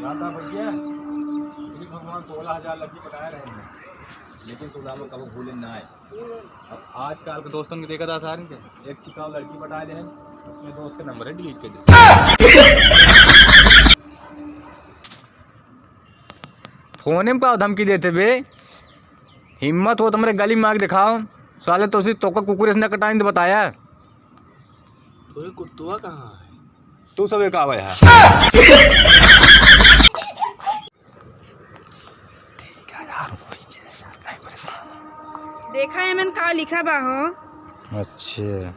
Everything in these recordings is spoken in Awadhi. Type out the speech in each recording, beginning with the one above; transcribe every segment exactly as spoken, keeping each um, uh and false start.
दादा भैया, श्री भगवान सोलह हजार लड़की पटाए रहे हैं, लेकिन सोलह में कबो भूले ना आए। अब आजकल के दोस्तन के देखा था सारन के, एक किताब लड़की पटाए रहे हैं, अपने दोस्त के नंबर डिलीट कर दे। फोने में का धमकी देते बे? हिम्मत हो तो हमरे गली में आके दिखाओ, साले तो उसी तोका कुकुर से न कटाइन तो बताया। तोरे कुत्तवा कहाँ है? तू सब एक आवे है। देखा एमन का लिखा बा हो? अच्छा।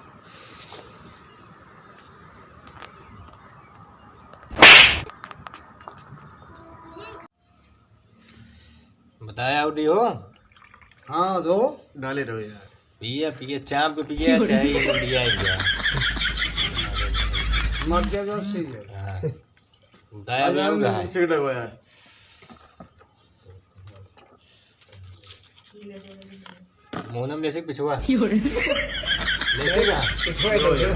बताया उड़ी हो? हाँ, दो। डाले रहो यार। पिए, पिए, चाप के पिए, चाहे ये इंडिया ही गया। मर जाएगा, सही है। हाँ। बताया उड़ी हो कहाँ है? सिगरेट लगो यार। मोहनम ले से पिछुआ। ले से कहाँ? पिछुआ ही लग गया।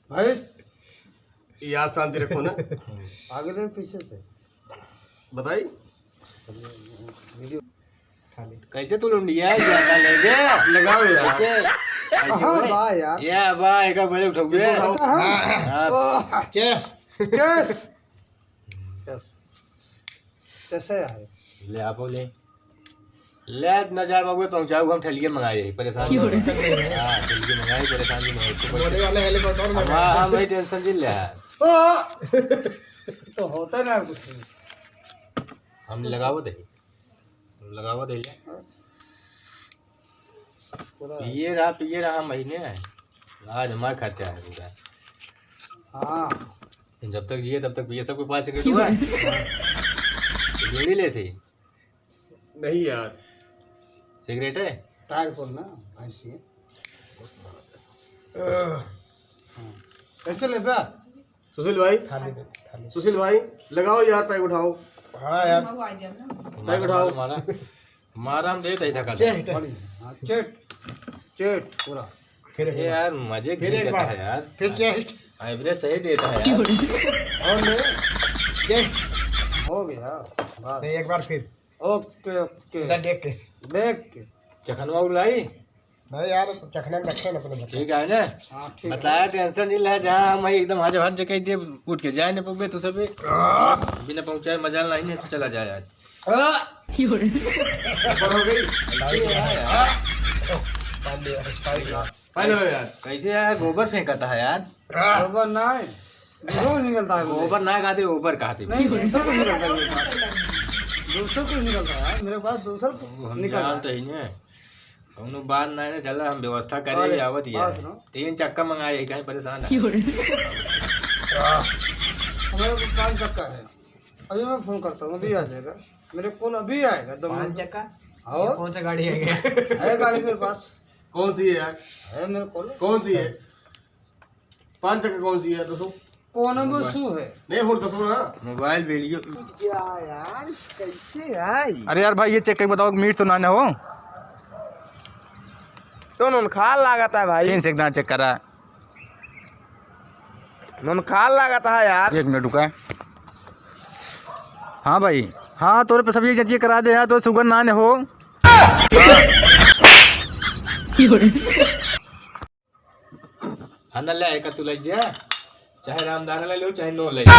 भैंस। यार शांति रखो ना। आगे ले पीछे से। बताई? वीडियो। कैसे तू लुंडिया है? क्या कर लेंगे? लगाओ यार। कैसे? कैसे हाँ, भाई? बा यार। या बा, एक बार उठाओ बे। इसको उठाओ। हाँ। हाँ। ओह। चेस। चेस। चेस। कैसे है? ले आपो ले। ले न जा बाबू, पहुँचाऊ, हम ठेलिए मंगाए, परेशान क्यों नहीं रे? हो। हाँ, ठेलिए मंगाए, परेशान नहीं हो। तो बोले वाले हेलीकॉप्टर में हम, गए। हम भाई टेंशन जी ले है। आ! तो होता ना कुछ। हम लगावत है, हम लगावत है। पूरा पिए रहा, पिए रहा महीने। आज हमारा खर्चा है पूरा। हाँ। जब तक जिए तब तक पिए, सबके पास सिगरेट हुआ है। बीड़ी ले से। नहीं यार। सिगरेट है? टायर खोल ना, भैंस ये। हाँ। कैसे ले बे? सुशील भाई, थाली दे, थाली। सुशील भाई, लगाओ यार, पैक उठाओ। हाँ यार। पैक उठाओ। मारा, मारा, मारा, हम देते ही धक्का दे। चेस्ट। हाँ, चेट, चेट पूरा। फिर एक ये बार। यार, मजे फिर एक खींचता बार। है यार। फिर चेस्ट। एवरेज सही देता है यार। और ले। चेस्ट। हो गया, बस। नहीं, एक बार फिर। ओके, ओके। इधर देख के। देख के। चखनवा उलाई? नहीं यार, चखना में रखे ना अपने बच्चे। ठीक है ना? हाँ, ठीक है। बताया, टेंशन नहीं ले, जहाँ हम एकदम हाजो हाथ जगह दे, उठ के जाए ना पबे, तू सब बिना पहुँचाए मजा नहीं है, तो चला जाए आज। हाँ। ऊपर हो गई। कैसे है यार? पानी, पानी। हेलो यार। कैसे यार, गोबर फेंकता है यार? गोबर नहीं, दूसरा कुछ निकलता है मुझे। गोबर ना कहते, गोबर कहते। नहीं, दूसरा कुछ निकलता है मेरे पास। दूसरा कुछ निकलता है यार, मेरे पास दूसरा वो हम निकल रहा है। जानते ही नहीं। कौनो बात नहीं ना, चला हम व्यवस्था करे, अरे, आवत ही बात है। सुनो। तीन चक्का मंगाए, कहीं परेशान है। हमारे को पाँच चक्का है। अभी मैं फोन करता हूँ, अभी आ जाएगा। मेरे कॉल अभी आएगा, दो पाँच मिनट। चक्का? और? ये कौन सा गाड़ी है ये? है गाड़ी मेरे पास। कौन सी है यार? है मेरे कॉल। कौन सी है? पाँच चक्का कौन सी है, दसो? कौन में सू है? नहीं, और दसो ना। मोबाइल वीडियो। क्या यार, कैसे है? अरे यार भाई, ये चेक करके बताओ, मीठ तो ना, ना हो? तो नोनखाल लागत है भाई। तीन से एक दाना चेक करा। नोनखाल लागत है यार। एक मिनट रुका। हाँ भाई, हाँ, तोरे पे सब ये जचिए करा दे यार, तो सुगर ना, ना हो। हंडा ले आए का तू ले जा, चाहे रामदाना ले लो, चाहे नो ले जा।